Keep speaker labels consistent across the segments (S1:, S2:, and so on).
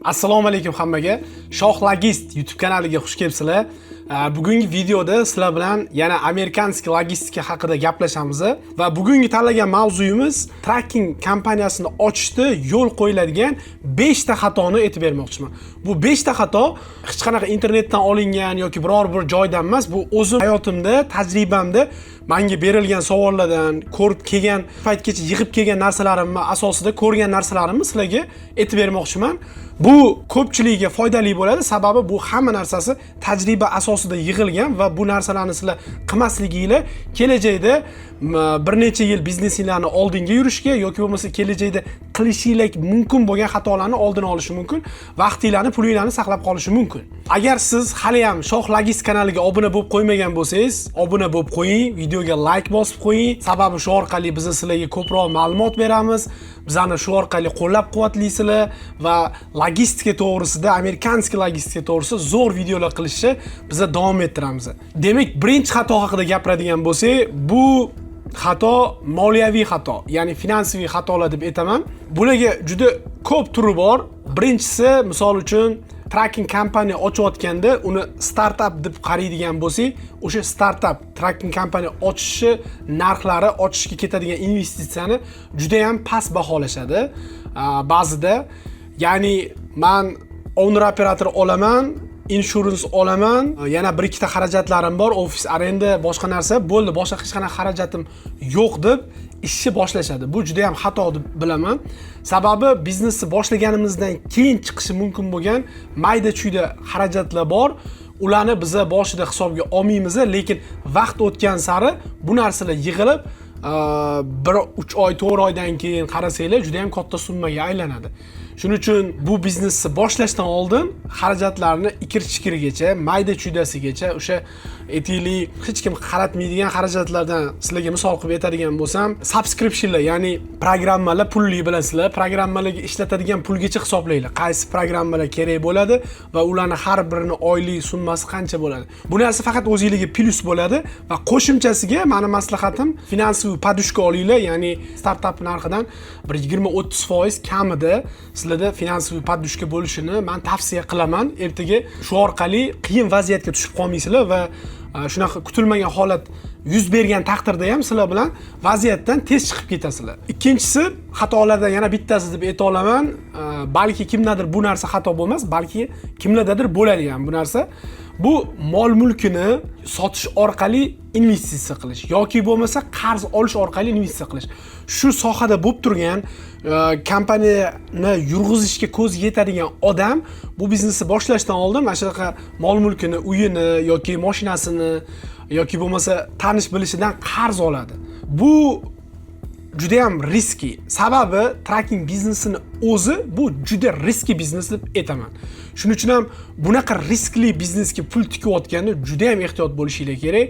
S1: Assalomu alaykum hammaga. Shoh Logist YouTube kanaliga xush kelibsizlar. Bugungi videoda sizlar bilan yana американский logistika haqida gaplashamiz va bugungi tanlagan mavzuyimiz trucking kompaniyasini ochishda yo'l qo'yiladigan 5 ta xatoni aytib bermoqchiman. Bu 5 ta xato hech qanaqa internetdan olingan yoki biror bir joydan emas, bu o'zim hayotimda, tajribamda menga berilgan savollardan, ko'rib kelgan paytgacha yig'ib kelgan narsalarimni asosida ko'rgan narsalarimni sizlarga aytib bermoqchiman. Bu ko'pchilikka foydali bo'ladi, sababi bu hamma narsasi tajriba asosida yig'ilgan va bu narsalarni sizlar qilmasliginglar kelajakda bir necha yil biznesinglarni oldinga yurishga yoki bo'lmasa kelajakda qilishinglar mumkin bo'lgan xatolarni oldini olishi mumkin, vaqtinglarni, pulinglarni saqlab qolishi mumkin. Agar siz hali ham Shoh Logist kanaliga obuna bo'lib qo'ymagan bo'lsangiz, obuna bo'lib qo'ying, videoga like bosib qo'ying. Sababi shu orqali biz sizlarga ko'proq ma'lumot beramiz. Bizani shu orqali qo'llab-quvvatlaysizlar va logistika to'g'risida, американский logistika to'g'risida zo'r videolar qilishni biz davom ettiramiz. Demak, birinchi xato haqida gapiradigan bo'lsak, bu xato moliyaviy xato, ya'ni финансовый xatolar deb aytaman. Bularga juda ko'p turi bor. Birinchisi, misol uchun, trucking kompaniya ochayotganda uni startap deb qaraydigan bo'lsak, o'sha startap trucking kompaniya ochishi narxlari, ochishga ketadigan investitsiyani juda ham past baholashadi. Ba'zida, ya'ni man owner operator olaman, insurance olaman, yana bir ikkita xarajatlarim bor, ofis arenda, boshqa narsa, bo'ldi, boshqa hech qanaqa xarajatim yo'q deb ishni boshlashadi. Bu juda ham xato deb bilaman. Sababi biznesni boshlaganimizdan keyin chiqishi mumkin bo'lgan mayda chuyda xarajatlar bor. Ularni biza boshida hisobga olmaymiz, lekin vaqt o'tgan sari bu narsalar yig'ilib, bir 3 oy, 4 oydan keyin qarasanglar, juda ham katta summaga aylanadi. Shuning uchun bu biznesni boshlashdan oldin xarajatlarni ikir chikirigacha, mayda chuydasigacha, o'sha aytaylik, hech kim qaratmaydigan xarajatlardan sizlarga misol qilib aytadigan bo'lsam, subscriptionlar, ya'ni programmalar pulli, bilasizlar, programmalarga ishlatadigan pulgacha hisoblanglar, qaysi programmalar kerak bo'ladi va ularni har birini oylik summasi qancha bo'ladi. Bu narsa faqat o'zinglarga plyus bo'ladi. Va qo'shimchasiga mani maslahatim, финансовый подушка olinglar, ya'ni startap narxidan bir 20-30% kamida sizlarda финансовый подушка bo'lishini man tavsiya qilaman. Ertaga shu orqali qiyin vaziyatga tushib qolmaysizlar va shunaqa kutilmagan holat yuz bergan taqdirda ham sizlar bilan vaziyatdan tez chiqib ketasizlar. Ikkinchisi, xatolardan yana bittasi deb ayta olaman, balki kimdadir bu narsa xato bo'lmas, balki kimlardadir bo'ladi ham bu narsa. Bu mol mulkini sotish orqali investitsiya qilish yoki bo'lmasa qarz olish orqali investitsiya qilish. Shu sohada bo'lib turgan, kompaniyani yurg'izishga ko'zi yetadigan odam bu biznesni boshlashdan oldin mana shunaqa mol mulkini, uyini yoki mashinasini yoki bo'lmasa tanish bilishidan qarz oladi. Bu judayam riski. Sababi trucking biznesini o'zi bu juda riski biznes deb aytaman. Shuning uchun ham bunaqa riskli biznesga pul tikayotganda juda ham ehtiyot bo'lishinglar kerak.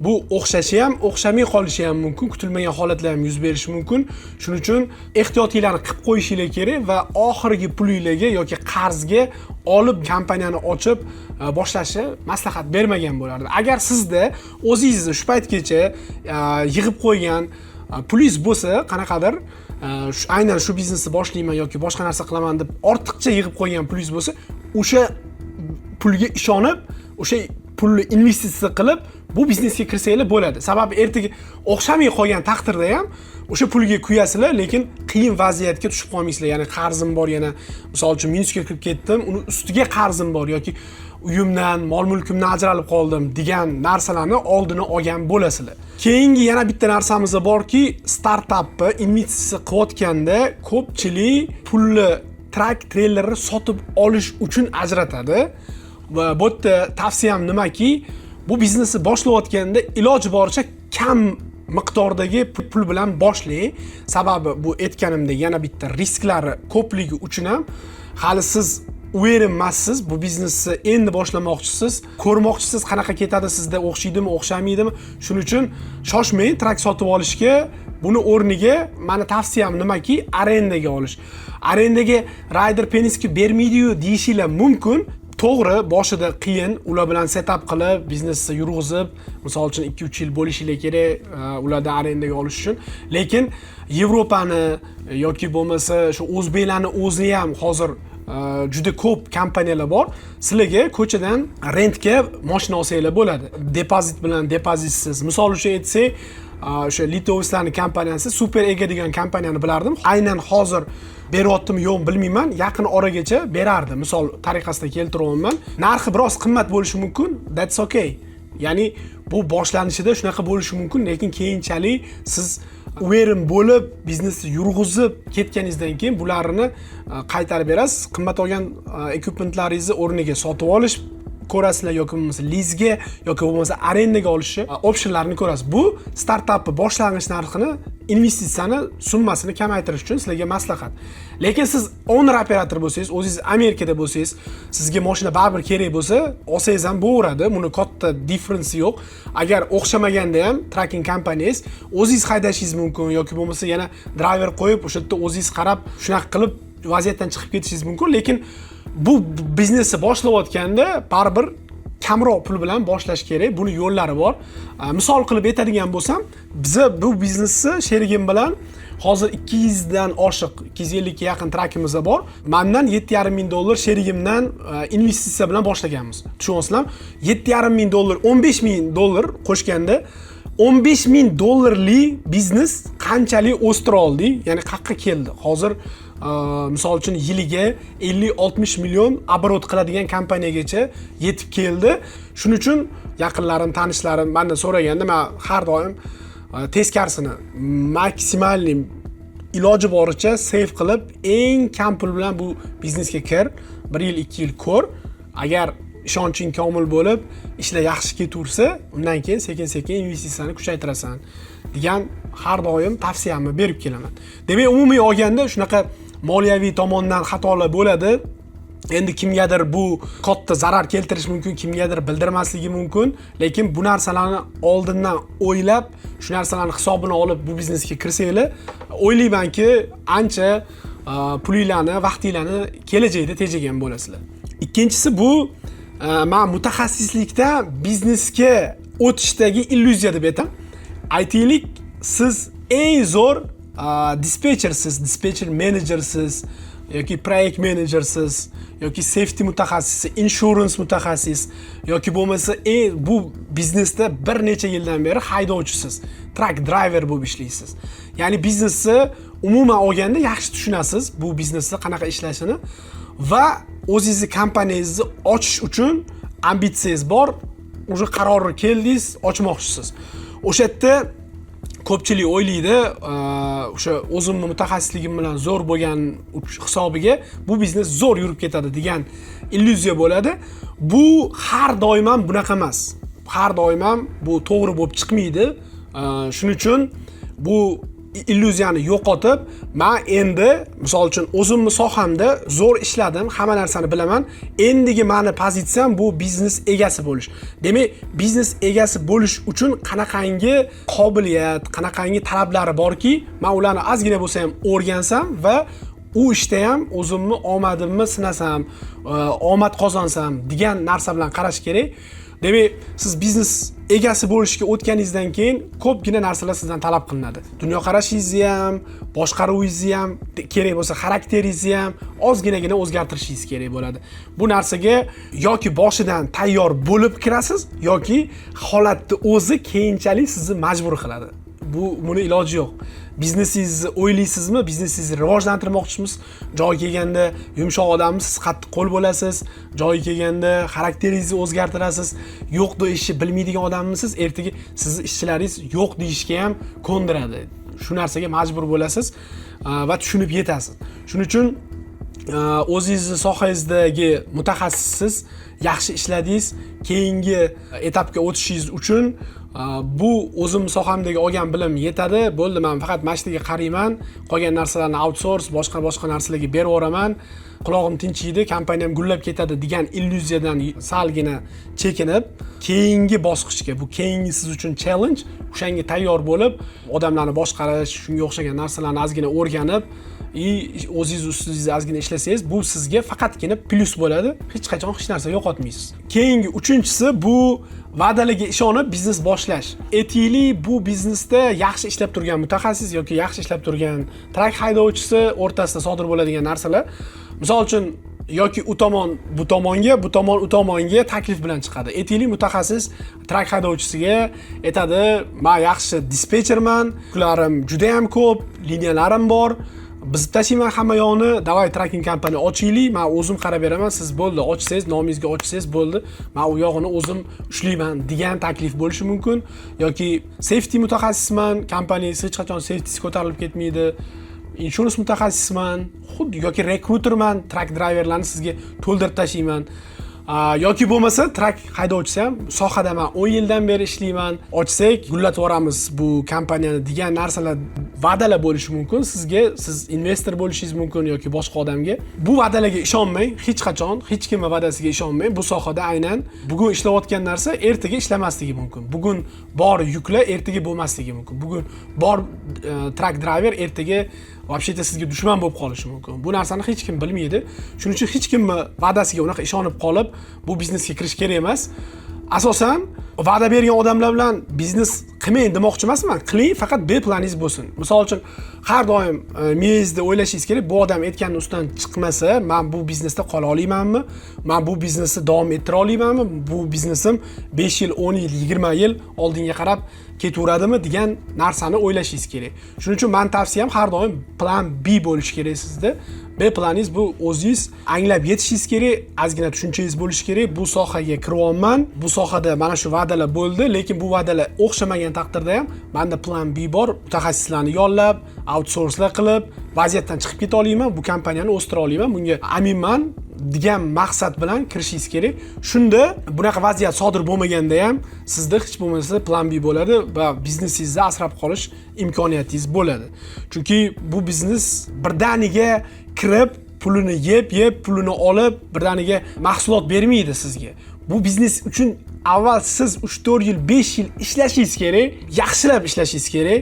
S1: Bu o'xshashi ham, o'xshamay qolishi ham mumkin, kutilmagan holatlar ham yuz berishi mumkin. Shuning uchun ehtiyotinglarni qilib qo'yishinglar kerak va oxirgi pulinglarga yoki qarzga olib kompaniyani ochib boshlashni maslahat bermagan bo'lardim. Agar sizda o'zingizni shu paytgacha yig'ib qo'ygan pulingiz bo'lsa, qanaqadir aynan shu biznesni boshlayman yoki boshqa narsa qilaman deb ortiqcha yig'ib qo'ygan pulingiz bo'lsa, o'sha pulga ishonib, o'sha pulni investitsiya qilib bu biznesga kirsanglar bo'ladi. Sababi ertaga o'xshamay qolgan taqdirda ham o'sha pulga kuyasizlar, lekin qiyin vaziyatga tushib qolmaysizlar. Ya'ni qarzim bor, yana misol uchun minusga kirib ketdim, uni ustiga qarzim bor yoki uyimdan, mol mulkimdan ajralib qoldim degan narsalarni oldini olgan bo'lasizlar. Keyingi yana bitta narsamiz borki, startapni investitsiya qilayotganda ko'pchilik pulni truck, treylerni sotib olish uchun ajratadi. Va bu yerda tavsiyam nimaki, bu biznesni boshlayotganda iloji boricha kam miqdordagi pul bilan boshlang. Sababi bu aytganimdek yana bitta risklari ko'pligi uchun ham hali siz уверен emassiz, bu biznesni endi boshlamoqchisiz, ko'rmoqchisiz, qanaqa ketadi, sizda o'xshaydimi, o'xshamaydimi. Shuning uchun shoshmang truck sotib olishga. Buni o'rniga mani tavsiyam nimaki, arendaga olish. Arendaga Ryder, Penske bermaydiyu deyishinglar mumkin. To'g'ri, boshida qiyin ular bilan setup qilib, biznesni yurg'izib, misol uchun 2-3 yil bo'lishinglar kerak ulardan arendaga olish uchun. Lekin Yevropani yoki bo'lmasa shu o'zbeklarni o'zi ham hozir Juda ko'p kompaniyalar bor. Sizlarga ko'chadan rentga moshina olsanglar bo'ladi, depozit bilan, depozitsiz. Misol uchun aytsak, o'sha litovslarni kompaniyasi, Super Ega degan kompaniyani bilardim. Aynan hozir beryaptimi, yo'qmi, bilmayman, yaqin oragacha berardi. Misol tariqasida keltiryapman. Narxi biroz qimmat bo'lishi mumkin, that's okay, ya'ni bu boshlanishida shunaqa bo'lishi mumkin, lekin keyinchalik siz уверен bo'lib, biznesni yurg'izib ketganingizdan keyin bularni qaytarib berasiz. Qimmat olgan equipmentlaringizni o'rniga sotib olish ko'rasizlar yoki bo'lmasa lizga yoki bo'lmasa arendaga olishni optionlarini ko'rasiz. Bu startapni boshlang'ich narxini, investitsiyani summasini kamaytirish uchun sizlarga maslahat. Lekin siz owner operator bo'lsangiz, o'zingiz Amerikada bo'lsangiz, sizga moshina baribir kerak bo'lsa, olsangiz ham bo'laveradi, buni katta difference yo'q. Agar o'xshamaganda ham trucking kompaniyang'iz, o'zingiz haydashingiz mumkin yoki bo'lmasa yana driver qo'yib, o'sha yerda o'zingiz qarab, shunaqa qilib vaziyatdan chiqib ketishingiz mumkin. Lekin bu biznesni boshlayotganda baribir kamroq pul bilan boshlash kerak, buni yo'llari bor. Misol qilib aytadigan bo'lsam, biza bu biznesni sherigim bilan hozir 200 dan oshiq, 250 ga yaqin trakimiz bor. Mandan 7,5 ming dollar, sherigimdan investitsiya bilan boshlaganmiz, tushunyapsizlarmi? 7,5 ming dollar, 15 ming dollar qo'shganda 15 ming dollarlik biznes qanchalik o'stira oldik, ya'ni qayerqa keldi hozir. Misol uchun, yiliga 50-60 million оборот qiladigan kompaniyagacha yetib keldi. Shuning uchun yaqinlarim, tanishlarim mandan so'raganda, man har doim teskarisini, максимальный iloji boricha save qilib, eng kam pul bilan bu biznesga kir, bir yil, 2 yil ko'r, agar ishonching komil bo'lib, ishlar yaxshi ketaversa, undan keyin sekin sekin investitsiyani kuchaytirasan degan har doim tavsiyamni berib kelaman. Demak, umumiy olganda shunaqa moliyaviy tomondan xatolar bo'ladi. Endi kimgadir bu katta zarar keltirishi mumkin, kimgadir bildirmasligi mumkin, lekin bu narsalarni oldindan o'ylab, shu narsalarni hisobini olib bu biznesga kirsanglar, o'ylaymanki, ancha pulinglarni, vaqtinglarni kelajakda tejagan bo'lasizlar. Ikkinchisi, bu man mutaxassislikda biznesga o'tishdagi illyuziya deb aytaman. Aytaylik, siz eng zo'r dispetchersiz, dispetcher menejersiz yoki proyekt menejersiz yoki safety mutaxassisi, insurance mutaxassis yoki bo'lmasa eng bu biznesda bir necha yildan beri haydovchisiz, truck driver bo'lib ishlaysiz. Ya'ni biznesni umuman olganda yaxshi tushunasiz, bu biznesni qanaqa ishlashini, va o'zingizni kompaniyangizni ochish uchun ambitsiyangiz bor, уже qarorga keldingiz, ochmoqchisiz. O'sha yerda ko'pchilik o'ylaydi, o'sha o'zimni mutaxassisligim bilan zo'r bo'lgan hisobiga bu biznes zo'r yurib ketadi degan illyuziya bo'ladi. Bu har doim ham bunaqa emas, har doim ham bu to'g'ri bo'lib chiqmaydi. Shuning uchun bu illyuziyani yo'qotib, man endi, misol uchun, o'zimni sohamda zo'r ishladim, hamma narsani bilaman, endigi mani pozitsiyam bu biznes egasi bo'lish. Demak, biznes egasi bo'lish uchun qanaqangi qobiliyat, qanaqangi talablari borki, man ularni ozgina bo'lsa ham o'rgansam va u ishda ham o'zimni omadimni sinasam, omad qozonsam degan narsa bilan qarash kerak. Demak, siz biznes egasi bo'lishga o'tganingizdan keyin ko'pgina narsalar sizdan talab qilinadi. Dunyoqarashingizni ham, boshqaruvingizni ham, kerak bo'lsa xarakteringizni ham ozginagina o'zgartirishingiz kerak bo'ladi. Bu narsaga yoki boshidan tayyor bo'lib kirasiz, yoki holatni o'zi keyinchalik sizni majbur qiladi. Buni iloji yo'q. Biznesingizni o'ylaysizmi, biznesingizni rivojlantirmoqchimisiz? Joyi kelganda yumshoq odammisiz, qattiq qo'l bo'lasiz. Joyi kelganda xarakteringizni o'zgartirasiz. Yo'q deyishni bilmaydigan odammisiz? Ertaga sizni ishchilaringiz yo'q deyishga ham ko'ndiradi. Shu narsaga majbur bo'lasiz va tushunib yetasiz. Shuning uchun o'zingizni sohangizdagi mutaxassissiz, yaxshi ishladingiz, keyingi etapga o'tishingiz uchun bu o'zim sohamdagi olgan bilim yetadi, bo'ldi, man faqat mana shu yerga qarayman, qolgan narsalarni outsource, boshqa boshqa narsalarga berib yuboraman, qulog'im tinchiydi, kompaniyam gullab ketadi degan illyuziyadan salgina chekinib, keyingi bosqichga, bu keyingi siz uchun challenge, o'shanga tayyor bo'lib, odamlarni boshqarish, shunga o'xshagan narsalarni ozgina o'rganib и o'zingiz ustingizda ozgina ishlasangiz, bu sizga faqatgina plyus bo'ladi, hech qachon hech narsa yo'qotmaysiz. Keyingi uchinchisi, bu va'dalarga ishonib biznes boshlash. Aytaylik, bu biznesda yaxshi ishlab turgan mutaxassis yoki yaxshi ishlab turgan trak haydovchisi o'rtasida sodir bo'ladigan narsalar. Misol uchun, Yoki u tomon bu tomonga, bu tomon u tomonga taklif bilan chiqadi. Aytaylik, mutaxassis truck haydovchisiga aytadi: "Man yaxshi dispetcherman, yuklarim juda ham ko'p, liniyalarim bor, buzib tashlayman hamma yoqni. Давай, trucking kompaniya ochaylik, man o'zim qarab beraman, siz bo'ldi ochsangiz, nomingizga ochsangiz bo'ldi, man u yog'ini o'zim ushlayman", degan taklif bo'lishi mumkin. Yoki safety mutaxassisman, kompaniyasi hech qachon safetysi ko'tarilib ketmaydi, insurance mutaxassisman xuddi, yoki rekruterman, truck driverlarni sizga to'ldirib tashlayman. Yoki bo'lmasa truck haydovchisi ham sohada man 10 yildan beri ishlayman, ochsak gullatib yuboramiz bu kompaniyani degan narsalar, va'dalar bo'lishi mumkin sizga. Siz investor bo'lishingiz mumkin yoki boshqa odamga. Bu va'dalarga ishonmang hech qachon, hech kimni va'dasiga ishonmang. Bu sohada aynan bugun ishlayotgan narsa ertaga ishlamasligi mumkin, bugun bor yuklar ertaga bo'lmasligi mumkin, bugun bor truck driver ertaga вообще sizga dushman bo'lib qolishi mumkin. Bu narsani hech kim bilmaydi. Shuning uchun hech kimni va'dasiga unaqa ishonib qolib bu biznesga kirish kerak emas. Asosan va'da bergan odamlar bilan biznes qilmang demoqchi emasman, qiling, faqat B planingiz bo'lsin. Misol uchun, har doim miyangizda o'ylashingiz kerak: bu odam aytganini ustidan chiqmasa, man bu biznesda qola olamanmi, man bu biznesni davom ettira olamanmi, bu biznesim 5 yil, 10 yil, 20 yil oldinga qarab ketaveradimi degan narsani o'ylashingiz kerak. Shuning uchun mani tavsiyam, har doim plan B bo'lishi kerak sizda. B planingiz bu o'zingiz anglab yetishingiz kerak, ozgina tushunchangiz bo'lishi kerak: bu sohaga kiryapman, bu sohada mana shu va'dalar bo'ldi, lekin bu va'dalar o'xshamagan taqdirda ham manda plan B bor, mutaxassislarni yollab, outsourcelar qilib vaziyatdan chiqib keta olaman, bu kompaniyani o'stira olaman, bunga aminman degan maqsad bilan kirishingiz kerak. Shunda bunaqa vaziyat sodir bo'lmaganda ham sizda hech bo'lmasa plan B bo'ladi va biznesingizni asrab qolish imkoniyatingiz bo'ladi. Chunki bu biznes birdaniga kirib, pulini yeb yeb, pulini olib, birdaniga mahsulot bermaydi sizga. Bu biznes uchun avval siz 3-4 yil, 5 yil ishlashingiz kerak, yaxshilab ishlashingiz kerak,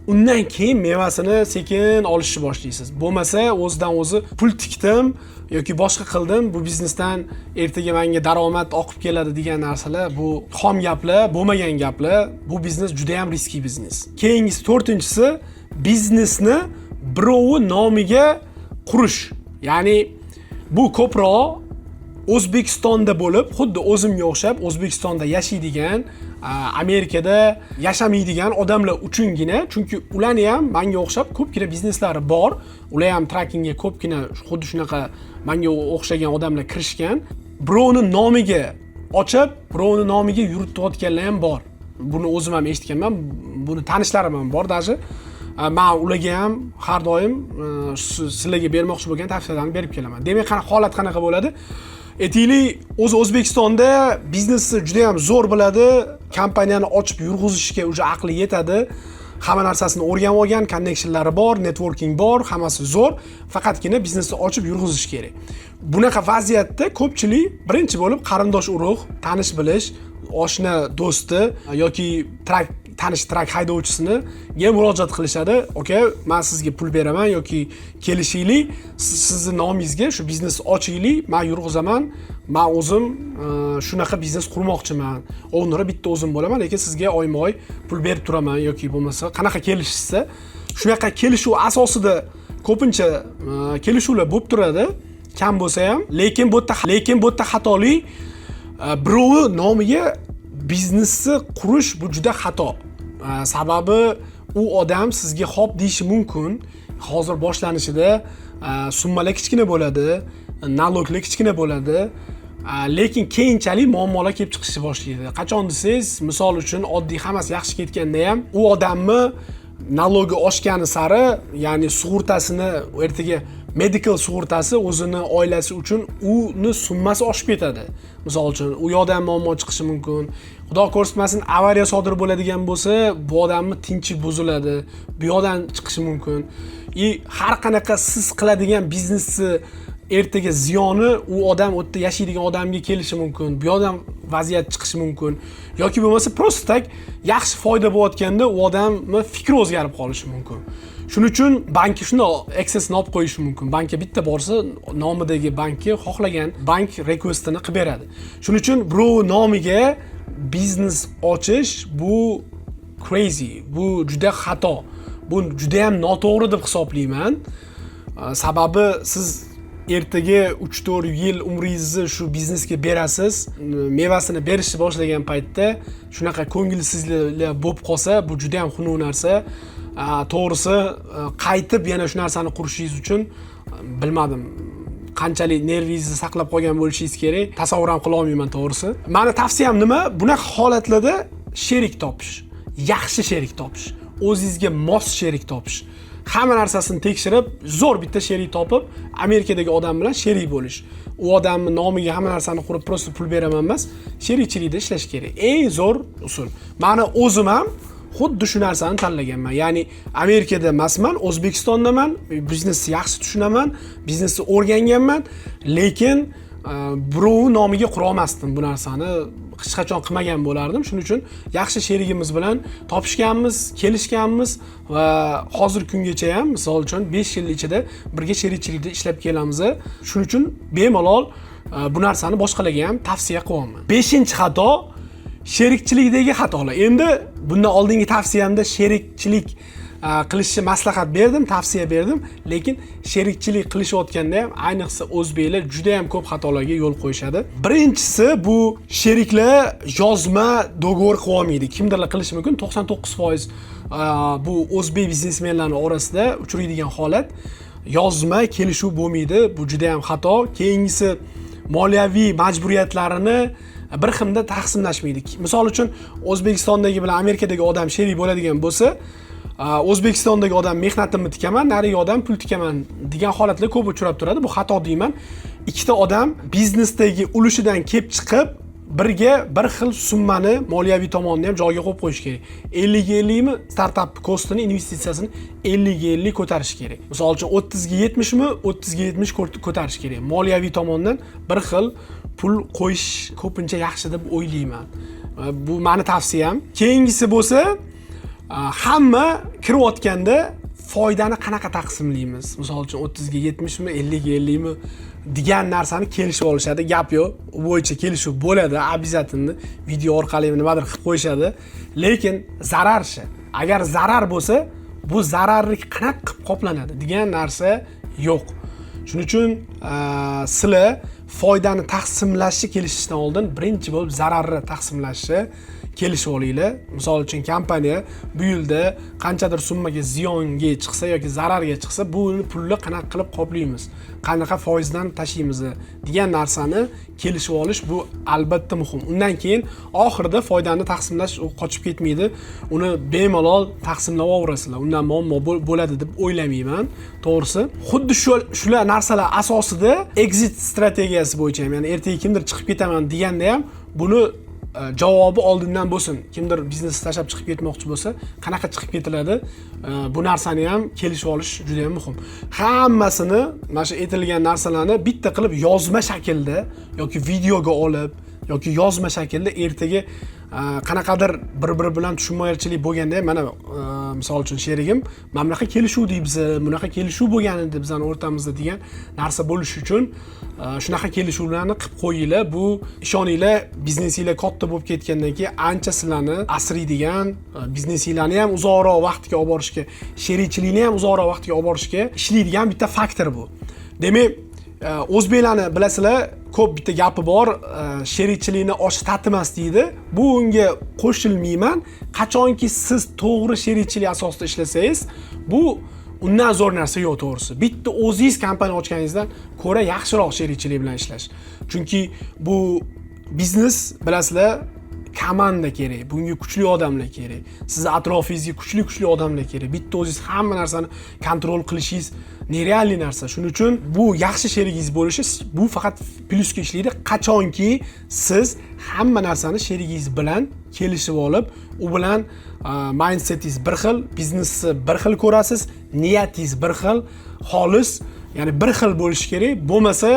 S1: undan keyin mevasini sekin olishni boshlaysiz. Bo'lmasa o'zidan o'zi pul tikdim yoki boshqa qildim, bu biznesdan ertaga menga daromad oqib keladi degan narsalar bu xom gaplar, bo'lmagan gaplar. Bu biznes juda ham riskli biznes. Keyingisi, to'rtinchisi, biznesni birovi nomiga qurish. Ya'ni bu ko'proq O'zbekistonda bo'lib, xuddi o'zimga o'xshab O'zbekistonda yashaydigan, Amerikada yashamaydigan odamlar uchungina, chunki ularni ham manga o'xshab ko'pgina bizneslari bor. Ular ham truckingga ko'pgina xuddi shunaqa manga o'xshagan odamlar kirishgan. Birovni nomiga ochib, birovni nomiga yuritayotganlar ham bor. Buni o'zim ham eshitganman, buni tanishlarim ham bor даже. Man ularga ham har doim sizlarga bermoqchi bo'lgan tavsiyalarni berib kelaman. Demak, holat qanaqa bo'ladi? Aytaylik, o'zi O'zbekistonda biznesni juda ham zo'r biladi, kompaniyani ochib yurg'izishga уже aqli yetadi, hamma narsasini o'rganib olgan, connectionlari bor, networking bor, hammasi zo'r, faqatgina biznesni ochib yurg'izish kerak. Bunaqa vaziyatda ko'pchilik birinchi bo'lib qarindosh urug', tanish bilish, oshna, do'sti yoki truck tanish truck haydovchisini murojaat qilishadi: "Aka, man sizga pul beraman yoki kelishaylik, sizni nomingizga shu biznes ochaylik, man yurg'izaman, man o'zim shunaqa biznes qurmoqchiman, owner bitta o'zim bo'laman, lekin sizga oyma oy pul berib turaman", yoki bo'lmasa qanaqa kelishishsa, shunaqa kelishuv asosida ko'pincha kelishuvlar bo'lib turadi, kam bo'lsa ham. Lekin bu yerda xatolik, birovi nomiga biznesni qurish bu juda xato. Sababi u odam sizga "Xo'p" deyishi mumkin. Hozir boshlanishida summalar kichkina bo'ladi, налог lar kichkina bo'ladi. Lekin keyinchalik muammolar kelib chiqishni boshlaydi. Qachon desangiz, misol uchun, oddiy hammasi yaxshi ketganda ham u odamni налоги oshgani sari, ya'ni sug'urtasini, ertaga medical sug'urtasi o'zini oilasi uchun uni summasi oshib ketadi. Misol uchun, u yoqda ham muammo chiqishi mumkin. Xudo ko'rsatmasin, avariya sodir bo'ladigan bo'lsa, bu odamni tinchi buziladi, bu yoqdan chiqishi mumkin. И har qanaqa siz qiladigan biznesni ertaga ziyoni u odam, u yerda yashaydigan odamga kelishi mumkin, bu yoqdan vaziyat chiqishi mumkin. Yoki bo'lmasa просто так yaxshi foyda bo'layotganda u odamni fikri o'zgarib qolishi mumkin. Shuning uchun bankka shundoq accessni olib qo'yishi mumkin. Bankka bitta borsa, nomidagi bankka xohlagan bank requestini qilib beradi. Shuning uchun birov nomiga biznes ochish bu crazy, bu juda xato, bu juda ham noto'g'ri deb hisoblayman. Sababi siz Ertaga 3-4 yil umringizni shu biznesga berasiz, mevasini berishni boshlagan paytda shunaqa ko'ngilsizliklar bo'lib qolsa, bu juda ham xunuk narsa. To'g'risi, qaytib yana shu narsani qurishingiz uchun bilmadim, qanchalik nervingizni saqlab qolgan bo'lishingiz kerak, tasavvur ham qila olmayman to'g'risi. Mani tavsiyam nima? Bunaqa holatlarda sherik topish, yaxshi sherik topish, o'zingizga mos sherik topish, hamma narsasini tekshirib, zo'r bitta sherik topib, Amerikadagi odam bilan sherik bo'lish. U odamni nomiga hamma narsani qurib, просто pul beraman emas, sherikchilikda ishlash kerak, eng zo'r usul. Mani o'zim ham xuddi shu narsani tanlaganman, ya'ni Amerikada emasman, O'zbekistondaman, biznesni yaxshi tushunaman, biznesni o'rganganman, lekin birovi nomiga qurolmasdim bu narsani, hech qachon qilmagan bo'lardim. Shuning uchun yaxshi sherigimiz bilan topishganmiz, kelishganmiz va hozirgi kungacha ham, misol uchun, 5 yil ichida birga sherikchilikda ishlab kelamiz. Shuning uchun bemalol bu narsani boshqalarga ham tavsiya qilyapman. Beshinchi xato, sherikchilikdagi xatolar. Endi bundan oldingi tavsiyamda sherikchilik qilishni maslahat berdim, tavsiya berdim, lekin sherikchilik qilishayotganda ham, ayniqsa o'zbeklar juda ham ko'p xatolarga yo'l qo'yishadi. Birinchisi, bu sheriklar yozma договор qilib olmaydi. Kimdirlar qilishi mumkin, 99% bu o'zbek biznesmenlarni orasida uchraydigan holat, yozma kelishuv bo'lmaydi. Bu juda ham xato. Keyingisi, moliyaviy majburiyatlarini bir xilda taqsimlashmaydi. Misol uchun, O'zbekistondagi bilan Amerikadagi odam sherik bo'ladigan bo'lsa, O'zbekistondagi odam mehnatimni tikaman, narigi odam pul tikaman degan holatlar ko'p uchrab turadi. Bu xato deyman. Ikkita odam biznesdagi ulushidan kelib chiqib, birga bir xil summani, moliyaviy tomonni ham joyiga qo'yib qo'yish kerak. 50ga 50mi, startap cost ini, investitsiyasini 50ga 50 ko'tarish kerak. Misol uchun, 30ga 70mi, 30ga 70 ko'tarish kerak. Moliyaviy tomondan bir xil pul qo'yish ko'pincha yaxshi deb o'ylayman. Bu mani tavsiyam. Keyingisi bo'lsa, hamma kirayotganda foydani qanaqa taqsimlaymiz, misol uchun, 30ga 70mi, 50ga 50mi degan narsani kelishib olishadi. Gap yo'q, u bo'yicha kelishuv bo'ladi обязательно, video orqali nimadir qilib qo'yishadi, lekin zararchi, agar zarar bo'lsa, bu zararni qanaqa qilib qoplanadi degan narsa yo'q. Shuning uchun sizlar foydani taqsimlashni kelishishdan oldin birinchi bo'lib zararni taqsimlashni kelishib olinglar. Misol uchun, kompaniya bu yilda qanchadir summaga ziyonga chiqsa yoki zararga chiqsa, bu pulni qanaqa qilib qoplaymiz, qanaqa foizdan tashlaymiz degan narsani kelishib olish, bu albatta muhim. Undan keyin oxirida foydani taqsimlash, u qochib ketmaydi, uni bemalol taqsimlab olaverasizlar, undan muammo bo'ladi deb o'ylamayman to'g'risi. Xuddi shu shular narsalar asosida exit strategiyasi bo'yicha ham, ya'ni ertaga kimdir chiqib ketaman deganda ham buni javobi oldindan bo'lsin. Kimdir biznesni tashlab chiqib ketmoqchi bo'lsa, qanaqa chiqib ketiladi, bu narsani ham kelishib olish juda yam muhim. Hammasini, mana shu aytilgan narsalarni bitta qilib yozma shaklda yoki videoga olib yoki yozma shaklda, ertaga qanaqadir bir biri bilan tushunmovchilik bo'lganda, mana misol uchun, sherigim, mana bunaqa kelishuvdik biz, bunaqa kelishuv bo'lgan edi bizani o'rtamizda degan narsa bo'lishi uchun shunaqa kelishuvlarni qilib qo'yinglar. Bu, ishoninglar, biznesinglar katta bo'lib ketgandan keyin ancha sizlarni asraydigan, biznesinglarni ham uzoqroq vaqtga olib borishga, sherikchilikni ham uzoqroq vaqtga olib borishga ishlaydigan bitta faktor bu. Demak, o'zbeklarni bilasizlar, ko'p bitta gapi bor, sherikchilikni oshi tatimas deydi. Bu unga qo'shilmayman. Qachonki siz to'g'ri sherikchilik asosida ishlasangiz, bu undan zo'r narsa yo'q to'g'risi. Bitta o'zingiz kompaniya ochganingizdan ko'ra yaxshiroq sherikchilik bilan ishlash, chunki bu biznes, bilasizlar, komanda kerak, bunga kuchli odamlar kerak, sizni atrofingizga kuchli kuchli odamlar kerak. Bitta o'zingiz hamma narsani контроль qilishingiz нереальный narsa. Shuning uchun bu yaxshi sherigingiz bo'lishi, bu faqat plyusga ishlaydi, qachonki siz hamma narsani sherigingiz bilan kelishib olib, u bilan mindsetingiz bir xil, biznesni bir xil ko'rasiz, niyatingiz bir xil, xolis, ya'ni bir xil bo'lishi kerak. Bo'lmasa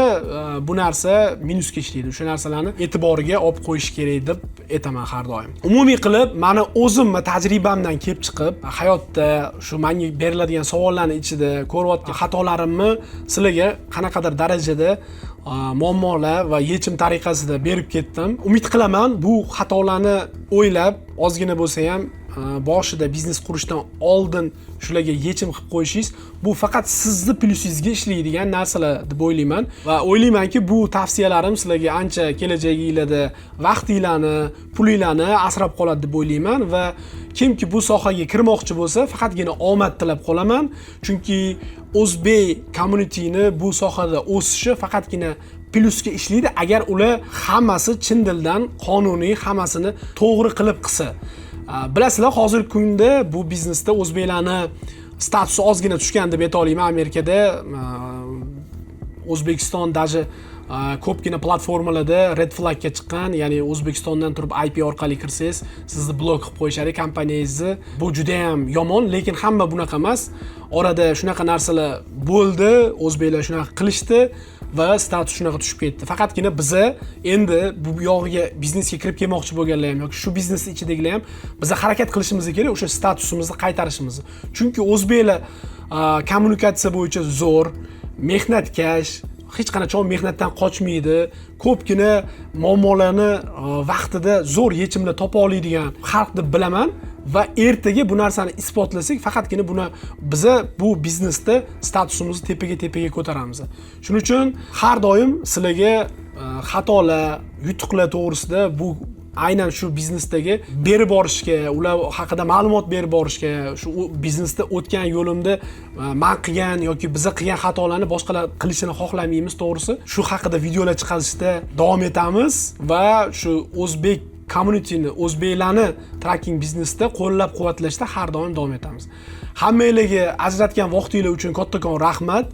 S1: bu narsa minusga ishlaydi. O'sha narsalarni e'tiboriga olib qo'yish kerak deb aytaman har doim. Umumiy qilib, mani o'zimni tajribamdan kelib chiqib, hayotda shu manga beriladigan savollarni ichida ko'rayotgan xatolarimni sizlarga qanaqadir darajada muammolar va yechim tariqasida berib ketdim. Umid qilaman, bu xatolarni o'ylab ozgina bo'lsa ham. boshida biznes qurishdan oldin shularga yechim qilib qo'yishingiz, bu faqat sizni plyusingizga ishlaydigan narsalar deb o'ylayman. Va o'ylaymanki, bu tavsiyalarim sizlarga ancha kelajaginglarda vaqtinglarni, pulinglarni asrab qoladi deb o'ylayman. Va kimki bu sohaga kirmoqchi bo'lsa, faqatgina omad tilab qolaman, chunki o'zbek communityni bu sohada o'sishi faqatgina plyusga ishlaydi, agar ular hammasi chin dildan, qonuniy, hammasini to'g'ri qilib qilsa. Bilasizlar, hozirgi kunda bu biznesda o'zbeklarni statusi ozgina tushgan deb ayta olaman Amerikada. O'zbekiston даже ko'pgina platformalarda red flagga chiqqan, ya'ni O'zbekistondan turib IP orqali kirsangiz, sizni blok qilib qo'yishadi, kompaniyangizni. Bu juda ham yomon, lekin hamma bunaqa emas. Orada shunaqa narsalar bo'ldi, o'zbeklar shunaqa qilishdi va status shunaqa tushib ketdi. Faqatgina biza endi bu yog'iga, biznesga kirib kelmoqchi bo'lganlar ham yoki shu biznesni ichidagilar ham, biza harakat qilishimiz kerak o'sha statusimizni qaytarishimizni, chunki o'zbeklar kommunikatsiya bo'yicha zo'r, mehnatkash, hech qachon mehnatdan qochmaydi, ko'pgina muammolarni vaqtida zo'r yechimlar topa oladigan xalq deb bilaman. Va ertaga bu narsani isbotlasak, faqatgina buni biza bu biznesda statusimizni tepaga, tepaga ko'taramiz. Shuning uchun har doim sizlarga xatolar, yutuqlar to'g'risida, bu aynan shu biznesdagi berib borishga, ular haqida ma'lumot berib borishga, shu biznesda o'tgan yo'limda man qilgan yoki biza qilgan xatolarni boshqalar qilishini xohlamaymiz, to'g'risi. Shu haqida videolar chiqarishda davom etamiz va shu o'zbek communityni, o'zbeklarni trucking biznesda qo'llab quvvatlashda har doim davom etamiz. Hammanglarga ajratgan vaqtinglar uchun kattakon rahmat.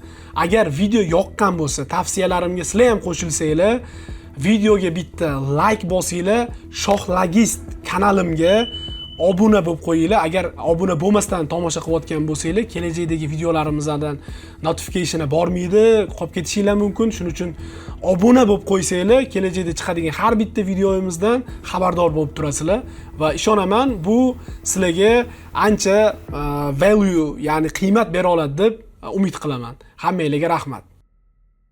S1: Agar video yoqqan bo'lsa, tavsiyalarimga sizlar ham qo'shilsanglar, videoga bitta layk bosinglar, Shoh Logist kanalimga obuna bo'lib qo'yinglar. Agar obuna bo'lmasdan tomosha qilayotgan bo'lsanglar, kelajakdagi videolarimizdan notification bormaydi, qolib ketishinglar mumkin. Shuning uchun obuna bo'lib qo'ysanglar, kelajakda chiqadigan har bitta videomizdan xabardor bo'lib turasizlar va ishonaman, bu sizlarga ancha value, ya'ni qiymat bera oladi deb umid qilaman. Hammanglarga rahmat.